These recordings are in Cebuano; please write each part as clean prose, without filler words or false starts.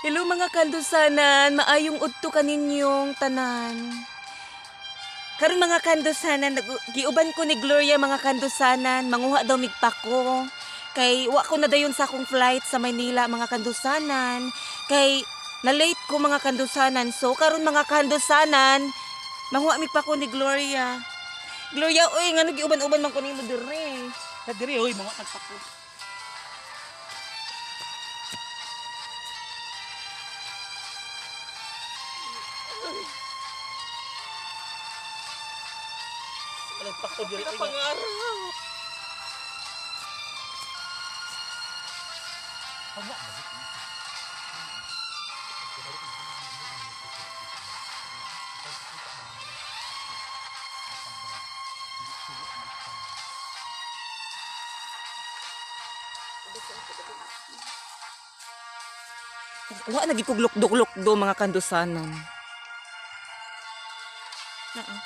Hello, mga kandusanan, maayong udto kaninyong tanan. Karon, mga kandusanan, giuban ko ni Gloria, mga kandusanan, manguha daw migpako. Kay wa ko na dayon sa akong flight sa Maynila, mga kandusanan. Kay na late ko, mga kandusanan. So karon, mga kandusanan, manguha migpako ni Gloria. Gloria, oy, ngano giuban-uban man ko nimo diri? Sa diri oy, mga tagpako. Walang pako diri oy. Pangarap. Wa na gid kog lukdo-lukdo, mga kandusanan. Naa.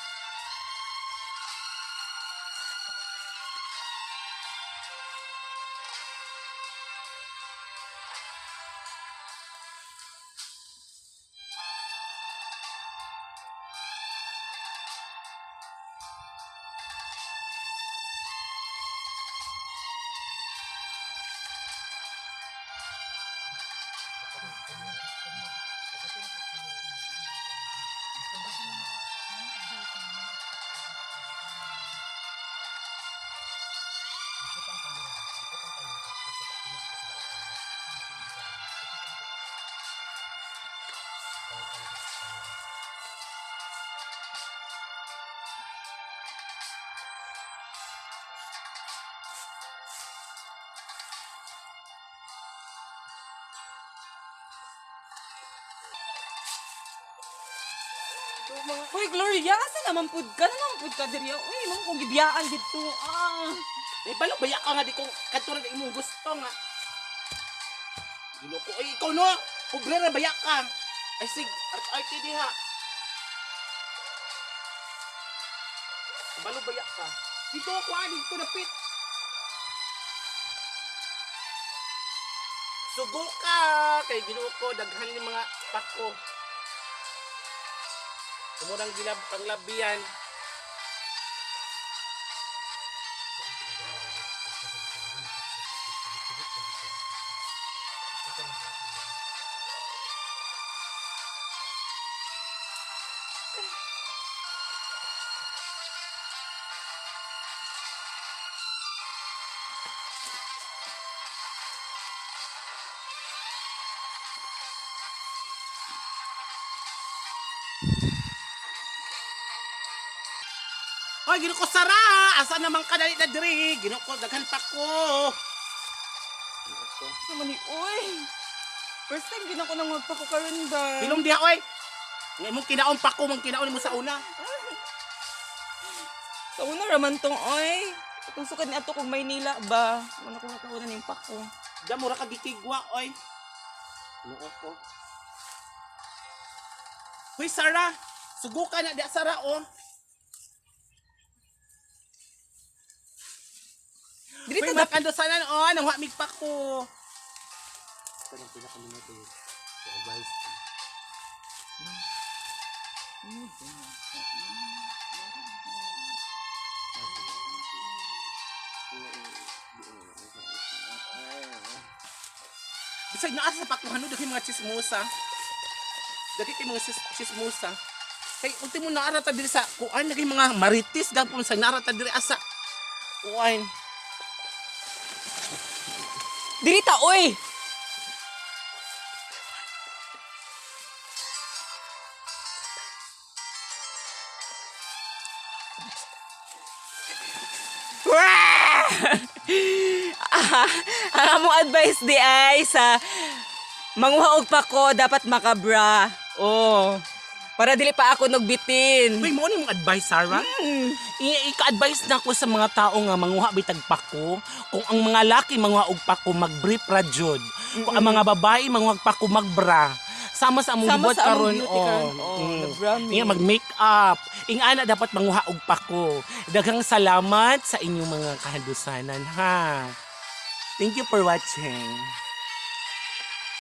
Hoy Gloria, asa naman pud ka? Ano naman pud ka diri? Uy, mga kong gibiyaan dito. Ah. Eh balo baya ka nga di ko kadto ra imong gusto nga. Ginoo ko oy, ikaw no. Pobre ra baya ka. Ay sig art diha. Balo baya ka. Dito ako ah, dito dapit. Sugo ka kay Ginoo ko, daghan ni mga pako. Kumurang gilab panglabian. Hoy, Ginoo ko, Sara! Asa naman ka dali na diri? Ginoo ko, daghan pa ko. Ginoo ko. Naman ni oy. First time gid ako nang magpako karon ba. Hilom diha oy. Nga imong kinaon pa ko, mang kinaon mo sa una. Sa una raman tong oy. Itong sukad ni ato kog Maynila ba. Wala ko nakaunan yung pako. Diyan mura ka gikigwa oy. Ginoo ko. Hoy Sara, sugo ka na diha, Sara, oh. Dili Hoy ta mga dapit. kandosanan oh, nangwa mig pa ko. Bisag naa sa pakuhan no, daghay mga chismosa. Daghay kay mga chismosa. Kay ultimo naara ta diri sa kuan, daghay mga marites gapon sa naara ta diri asa kuan. Dili ta oy. Wah! Ah, ang among advice di ay sa manguha og pako dapat makabra. Oh. Para dili pa ako nagbitin. Uy, mo ni mong advice, Sarah? Ika-advise na ko sa mga tao nga manguha bitag pako. Kung ang mga laki manguha og pako, mag-brief ra jud. Kung ang mga babae manguha og pako, magbra. Sama sa among Sama gibuhat sa among karon beauty oh. karon, oh, nagbra mi. Inga mag-make up. Ingana dapat manguha og pako. Daghang salamat sa inyong mga kahandusanan ha. Thank you for watching.